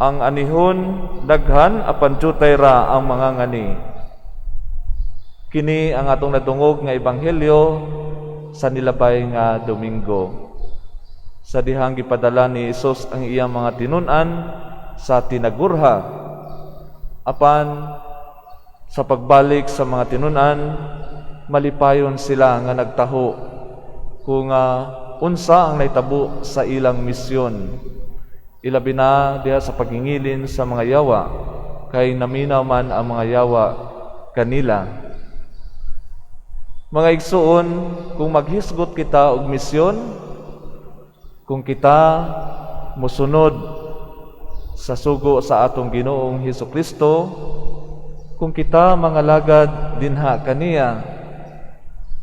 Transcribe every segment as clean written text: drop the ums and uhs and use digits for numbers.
Ang anihon daghan, apan jutay ra ang mga ngani. Kini ang atong nadungog nga ebanghelyo sa nilabay nga Domingo. Sa dihang gipadala ni Hesus ang iyang mga tinun-an sa tinagurha. Apan sa pagbalik sa mga tinun-an, malipayon sila nga nagtaho kung unsa ang nahitabo sa ilang misyon. Ilabi na diha sa pagingilin sa mga yawa, kay naminaw man ang mga yawa kanila. Mga igsuon, kung maghisgot kita og misyon, kung kita mosunod sa sugo sa atong Ginoong Hesus Kristo, kung kita mangalagad dinha kaniya,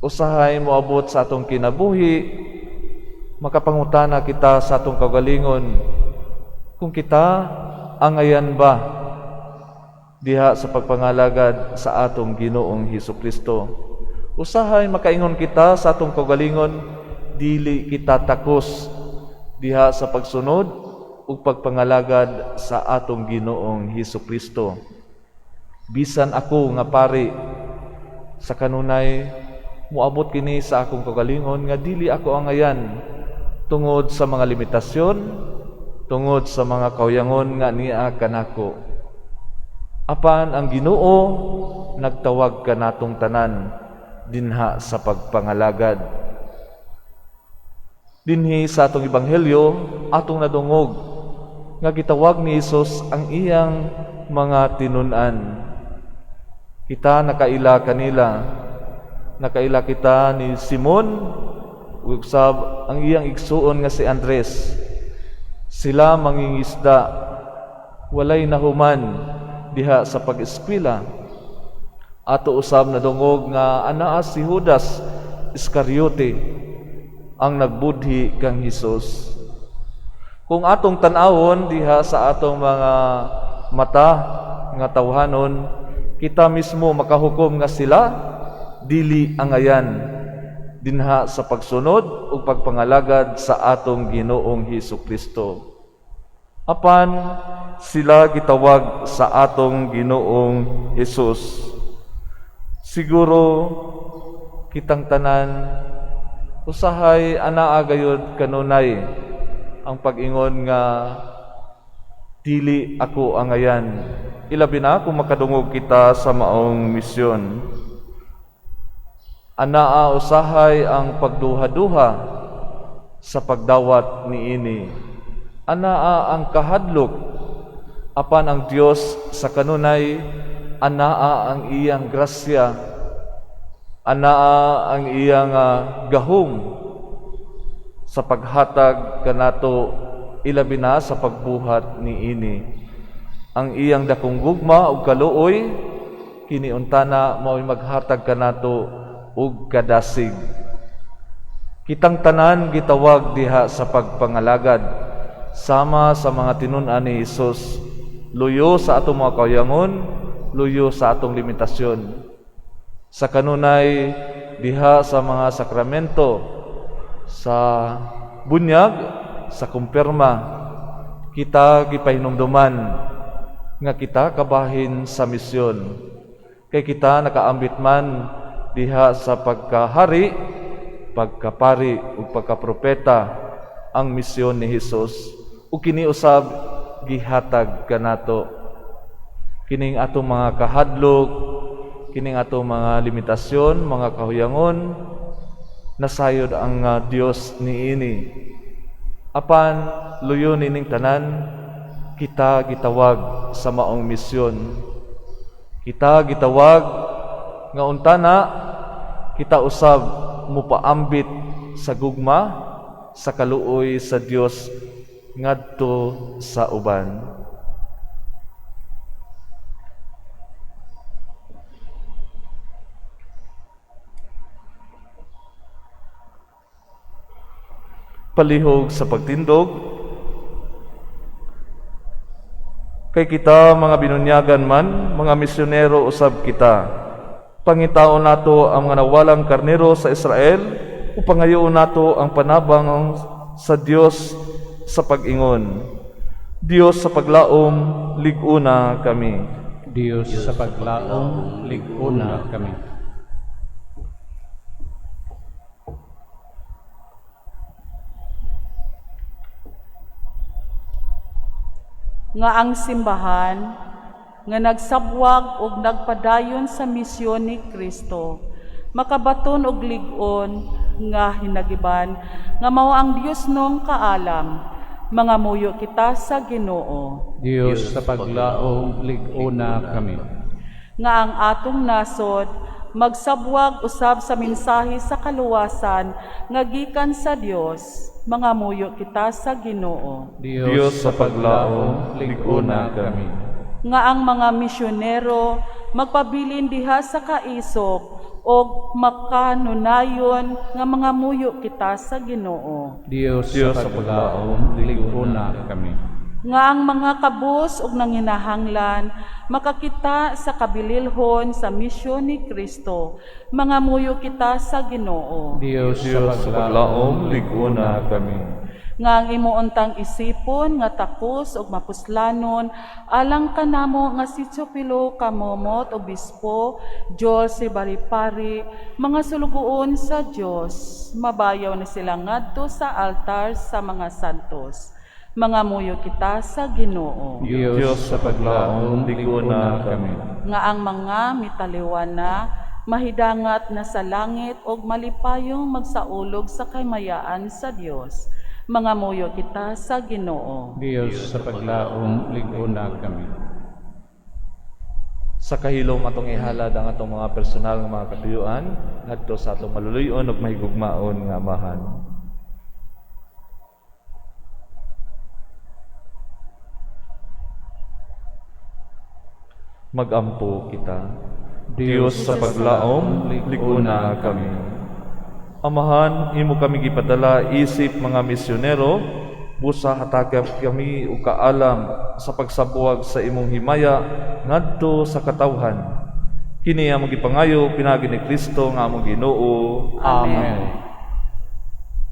usahay moabot sa atong kinabuhi, makapangutana kita sa atong kaugalingon kung kita angayan ba diha sa pagpangalagad sa atong Ginoong Hesus Kristo. Usahay makaingon kita sa atong kaugalingon, dili kita takos diha sa pagsunod ug pagpangalagad sa atong Ginoong Hesus Kristo. Bisan ako nga pari, sa kanunay moabot kini sa akong kaugalingon nga dili ako angayan tungod sa mga limitasyon, tungod sa mga kahuyangon nga niya kanako. Apan ang Ginoo nagtawag kanatong tanan dinha sa pagpangalagad. Dinhi sa atong ebanghelyo, atong nadungog nga gitawag ni Hesus ang iyang mga tinun-an. Kita nakaila kanila. Nakaila kita ni Simon ug usab ang iyang igsuon nga si Andres. Sila mangingisda, walay nahuman diha sa pag-eskwela. Ato usab nadungog nga anaa si Judas Iscariote ang nagbudhi kang Hesus. Kung atong tan-awon diha sa atong mga mata nga tawhanon, kita mismo makahukom nga sila dili angayan dinha sa pagsunod ug pagpangalagad sa atong Ginoong Hesus Kristo. Apan sila gitawag sa atong Ginoong Hesus. Siguro kitang tanan usahay anaa gayud kanunay ang pag-ingon nga dili ako angayan, ilabi na kung makadungog kita sa maong misyon. Anaa usahay ang pagduha-duha sa pagdawat niini. Anaa ang kahadlok, apan ang Dios sa kanunay anaa ang iyang grasya, anaa ang iyang gahom sa paghatag kanato, ilabi na sa pagbuhat niini. Ang iyang dakong gugma ug kaluoy kini untana mao'y maghatag kanato ug kadasig. Kitang tanan gitawag diha sa pagpangalagad sama sa mga tinun-an ni Hesus, luyo sa atong mga kahuyangon, luyo sa atong limitasyon. Sa kanunay diha sa mga sakramento, sa bunyag, sa kumpirma, kita gipahinumduman nga kita kabahin sa misyon. Kay kita nakaambit man diha sa pagkahari, pagkapari ug pagkapropeta ang misyon ni Hesus, ug kini usab gihatag kanato. Kining atong mga kahadlok, kining atong mga limitasyon, mga kahuyangon, nasayod ang Dios niini. Apan luyo nining tanan, kita gitawag sa maong misyon. Kita gitawag nga untana kita usab mupaambit sa gugma, sa kaluoy sa Dios ngadto sa uban. Palihog sa pagtindog, kay kita mga binunyagan man, mga misyonero usab kita. Pangitaon nato ang mga nawalang karnero sa Israel, ug pangayoon nato ang panabang sa Dios sa pag-ingon. Dios sa paglaom, lig-una kami. Dios sa paglaom, lig-una kami. Nga ang simbahan nga nagsabwag og nagpadayon sa misyon ni Kristo makabaton og lig-on nga hinagiban nga mao ang Diosnong kaalam, mangamuyo kita sa Ginoo. Dios sa paglaom, lig-una kami. Nga ang atong nasod magsabwag usab sa mensahe sa kaluwasan nga gikan sa Dios, mangamuyo kita sa Ginoo. Dios sa paglaom, lig-una kami. Nga ang mga misyonero magpabilin diha sa kaisog og makanunayon nga mangamuyo kita sa Ginoo. Dios Dios sa paglaom, lig-una kami. Nga ang mga kabus ug nanginahanglan makakita sa kabililhon sa misyon ni Kristo, mangamuyo kita sa Ginoo. Dios Dios sa sa paglaom, lig-una kami. Nga ang imo untang isipon nga takos ug mapuslanon alang kanamo nga si Teofilo Camomot, obispo, Joel Sibaripari, mga sulugoon sa Dios, mabayaw na sila ngadto sa altar sa mga santos, mangamuyo kita sa Ginoo. Dios sa paglaom, lig-una kami. Nga ang mga mitaliwana mahidangat na sa langit og malipayong magsaulog sa kaymayaan sa Dios, mangamuyo kita sa Ginoo. Dios sa paglaom, lig-una kami. Sa kahilom, atong ihalad ang atong mga personal nga mga katuyuan ngadto sa atong maluluyon ug mahigugmaon nga Amahan. Magampo kita. Dios sa paglaom, lig-una kami. Amahan, imo kami gipadala isip mga misyonero, busa hatagan kami og kaalam sa pagsabuwag sa imong himaya ngadto sa katawhan. Kini among gipangayo pinaagi ni Kristo nga among Ginoo. Amen.